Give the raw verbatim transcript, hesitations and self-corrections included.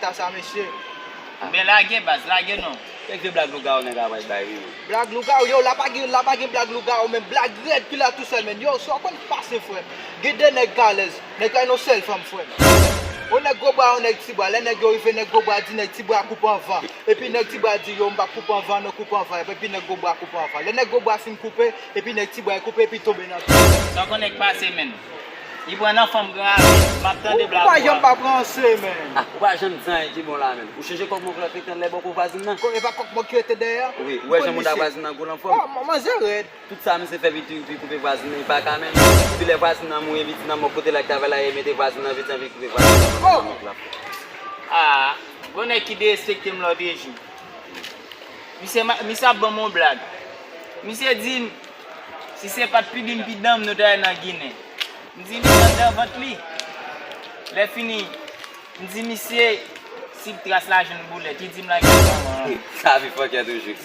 sa sa, mesye. Men lage baz, lage non. Kèk vye blag lougawou nèg la pral bay wi. Blag lougawou, yo, la pa gen, la pa gen blag lougawou, men blag rèd ki la tousèl, men. Yo, sa w konn pase, frè m. Gen de nèg k alèz, nèg la yon sèl fanm, frè m. Yon nèg gwo bra, yon nèg ti bra. Lè nèg yo rive, nèg gwo bra di nèg ti bra koupe anvan. Epi nèg ti bra di, yo, m pa koupe anvan, non, koupe anvan. Epi nèg gwo bra koupe anvan. Lè nèg gwo bra fin koupe, epi nèg ti bra koupe, epi tonbe nan tou. Sa w konnen k pase, menn. Li pran nan fanm gran avè. M ap tande blag Ou pa ou janm a. Pa pran se, men. Ah, ou pa janm di anyen ki bon la menm. Ou chonje kòk mwen k lòt te tann lè bò kou vwazin nan? Ko- E pa kòk mwen ki rete dèyè? Wi, ou wè jan mouda vwazin nan gwo l anfòm? Oh, man- manzè rèd. Tout sa misye fè vit vit koupe vwazin nan, li pa ka menm. Epi lè vwazin nan mouri, vit nan mò kote l ak travay la, e mete vwazin nan vit anvi koupe vwazin nan. Oh! Mòk la. Ah, gon nèg ki derespekte m lòtrejou. Misye, ma- misye ap ban m yon blag. Misye di m, si se pa t pi di m pi danm, nou ta al nan Ginen. M di misye anndan vant li. Lè fini, m di misye, si l tras la jwenn boulèt, li di m lage manman an. Sa vi fòkè toujou.